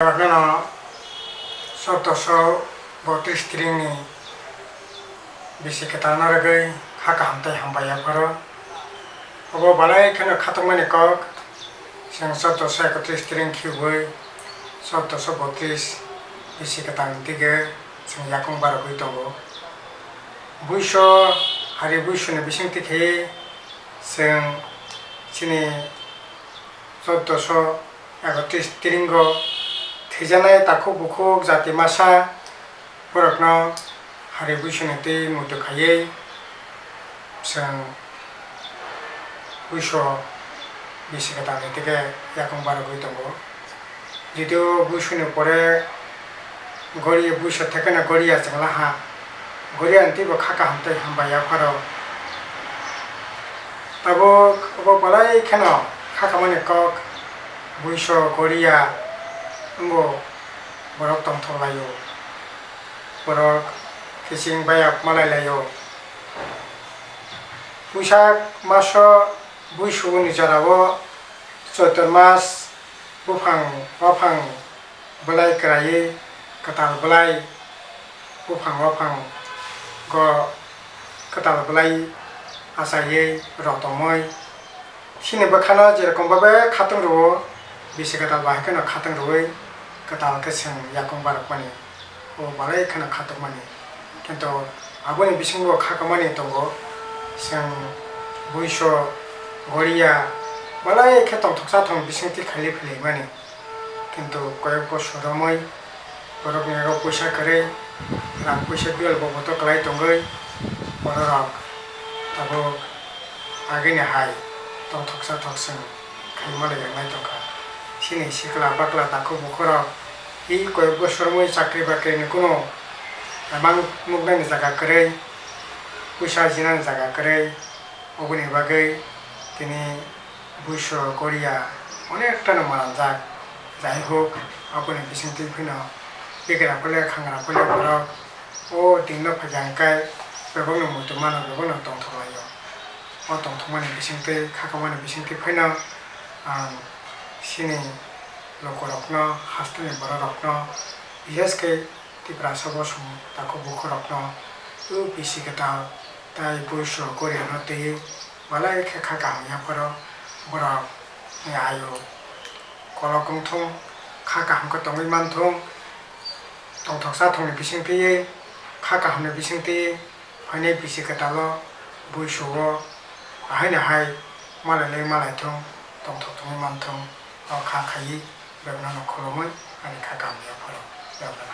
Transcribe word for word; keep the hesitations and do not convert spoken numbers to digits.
Norokno no sottoso botris tringni bisi kwtalno rwgwi kha kaham tei hambai yapharo. Obo belai kheno khatungmani kok, chwng sottoso ekotris tring khiui sottoso botris bisi kwtalni dige chwng yakung barogwi tongo. Buiso, hari buisoni bisingtwi khe chwng chini sottoso ekotris tringo thwijaknai takhuk bukhuk jati masa borokno hari buisoni twi muitu khaiwi chwng buiso bisi kwtalni tike yakung barogwi tongo. Judio buisoni pore Goriya buiso thekeno Goriya chwnglaha. Goriya ni twibo kha kaham tei hambai yapharo. Tabuk obo belai kheno kha kamani kok buiso Goriya wngbo borok tongthok laio. Borok kiching baya malai laio. Puisa maso buisuguni jorao Choitor mas buphang waphang belai kwraiwi kwtal belai buphang waphang go kwtal belai achaiwi rotongwi chini bwkhano jerokom babe khatung rwo, bisi kwtal bai kheno khatung rwwi kwtal khe chwng yakung barokmani. O belai kheno khatukmani. Kintu aboni bisingo khakamani tongo, chwng buiso Goriya belai khe tongthoksa thong bisingtwi khaili phailaimani. Kintu koyek bosor romwi borokni yago puisa kwrwi, rang puisa biyal boboto kwlai tongwi bororok tabuk agini hai tongthoksa thok chwng khaima lai wngnai tongkha. Chini sikla bakla takhuk bukhurok i koyek bosor romwi chakri bakri ni kunu emang nuknani jaga kwrwi, puisa jinani jaga kwrwi, oboni bagwi tini buiso Goriya onek tano maranjak. Jai hok, aboni bisingtwi phano bigra phole khangra phole borok o dinno phaikha hwnkhe bebakno muitu mano, bebakno tongthok laio. O tongthokmani bisingtwi, khakamani bisingtwi phano ang chini lukurokno, hasteni bororokno, bises khe Tiprasa bosong takhuk bukhurokno, o bisi kwtal tei buiso Goriano twiwi belai khe kha kaham yapharo borokni ayu kolok wngthung, kha kaham khe tongwi manthung, tongthoksa thongni bisingtwi, kha kahamni bisingtwi phainai bisi kwtalo buiso-o ahai no hai malai lai malai thung, tongthok thungwi manthung, o kha khaiwi bebakno khulumwi ani kha kaham yapharo bebakno